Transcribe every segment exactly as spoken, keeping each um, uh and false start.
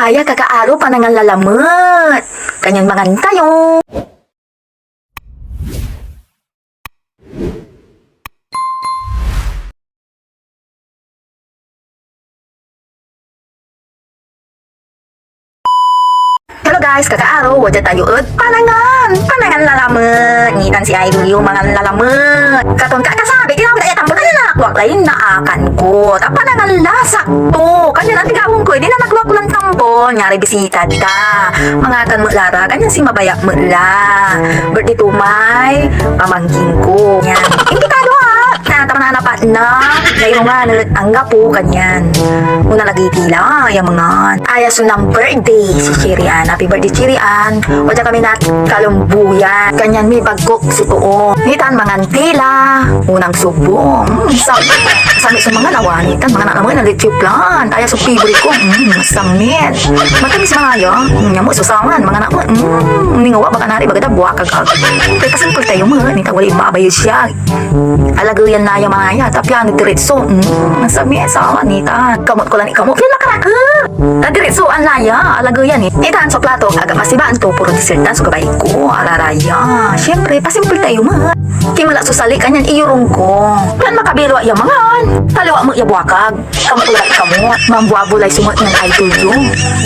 Aya, kakaaro, panangan la lamet. Kanyan mangan tayo. Hello guys, kakaaro, wadya tayo ed panangan! Panangan la lamet! Nitan si Idol yo, mangan la lamet! Katon ka, kasabi, tinawag aya tambol, kanyan nanaklak la yan naakan ko. Ta panangan la, sakto! Kanyan antigawen ko, edi nanaklak ko lan tambol, nyari bisita da. Mangakan met la ra, kanyan sinmabayak met la. Birthday to my pamangkin ko. Yan. Imbitado, ha! Nataman na napatna, nairungan et anggapo, kanyan. Una lagi ti la, ya mangan. Aya so nan-birthday, si Cherry Ann. Happy birthday, Cherry Ann. Wadya kami na Kalumbuyan. Kanyan mibagkok so too. Nitan mangan ti la, unang subo. Mm, sa-, samit so mangan, awa, nitan mangan amoy na leche flan. Aya so favorite ko. Mm, samit. Matamis manaya. Mm, nia met so sawan, mangan amoy. Mm, ningawa, baka nari, bagad a buak ag-ag. Kay pasimple tayo met, nitan wala imabay siya. Alageyan la ya manaya, ta piano diretso. Mm, samit, sawan, nitan. Kamot ko lan ikamot, pian nakarakel. Ta diretsoan la ya, alageyan eh. Nitan so plato, aga masibaan to, puro dessert tan so gabay ko, araraya. Siyempre, pasimple tayo met. Kimala so sali, kanyan iyorong ko. Pian makabilua ya mangan. Taliwa met ya buakag. Kamot ko la ikamot. Mambuabulay so met nen Idol yo.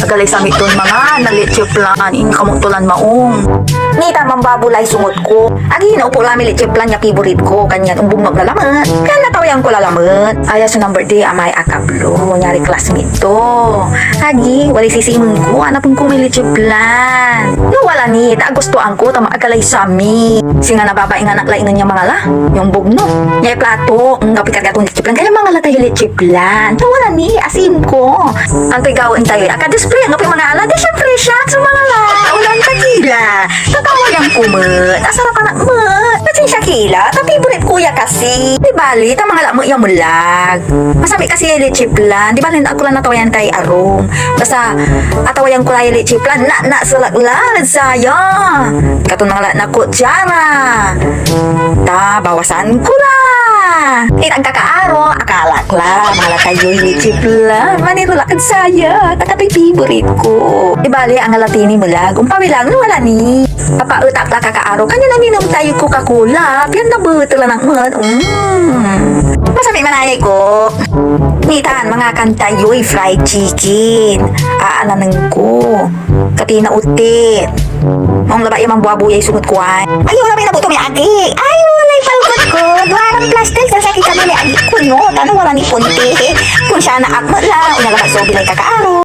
Agalay samit ton mangan na leche flan, inkamot to lan maong. Nitan mambuabulay so met ko. Agi, naupo la may leche flan ya favorite ko, kanyan ombugnog la lamet. Kanyan natawayan ko la lamet. Aya so nan-birthday amay akablo, nyari classmate to. Agi, walay sisimen ko, anapen ko may leche flan. No wala ni, ta agustoan ko, ta maagalay sami. Singa nababaingan ak la ingen ya mangala, ya ombugnog. Nia plato, anggapoy karga ton leche flan, kanyan mangala tayo leche flan. Ta wala ni, asin ko. Antoy gawaen tayo? Aka-display, anggapoy mangala, di siyempre siak so mangala. Ulan pa kila. Tatawayan ko met. Asarapan ak met. Pasensia ki la. Ta favorite ko ya kasi. Di bali, ta mangala met ya melag. Masamit kasi ya leche flan. Di bali, ag ko la natawayan tay arum. Basta, atawayan ko la ya leche flan. Na, na, salak la, saya. Katon mangala na kutsara. Ta, bawasan ko la. Nitan kakaaro, akalak la. Mangala tayoy leche flan. Manirolak ed saya. Ta katoy favorite ko. Di bali, angala ti ni melag. Ompawil lang, no wala ni. Papaetak la kakaaro, kanyan naminom tayoy Coca-Cola, pian nabetelan ak met. Mm. Masamit manaya ko. Nitan, mangakan tayoy fried chicken. Aananen ko. Katina utit. Maong labat ya mambuabuyay so met ko ay. Ay, wala may naboto may agi. Ay, walay palkot ko. Duaran plastik, sasakit kami may agi ko, no? Tano wala ni punti. Kung siya na ak met la, onya labat so bilay kakaaro.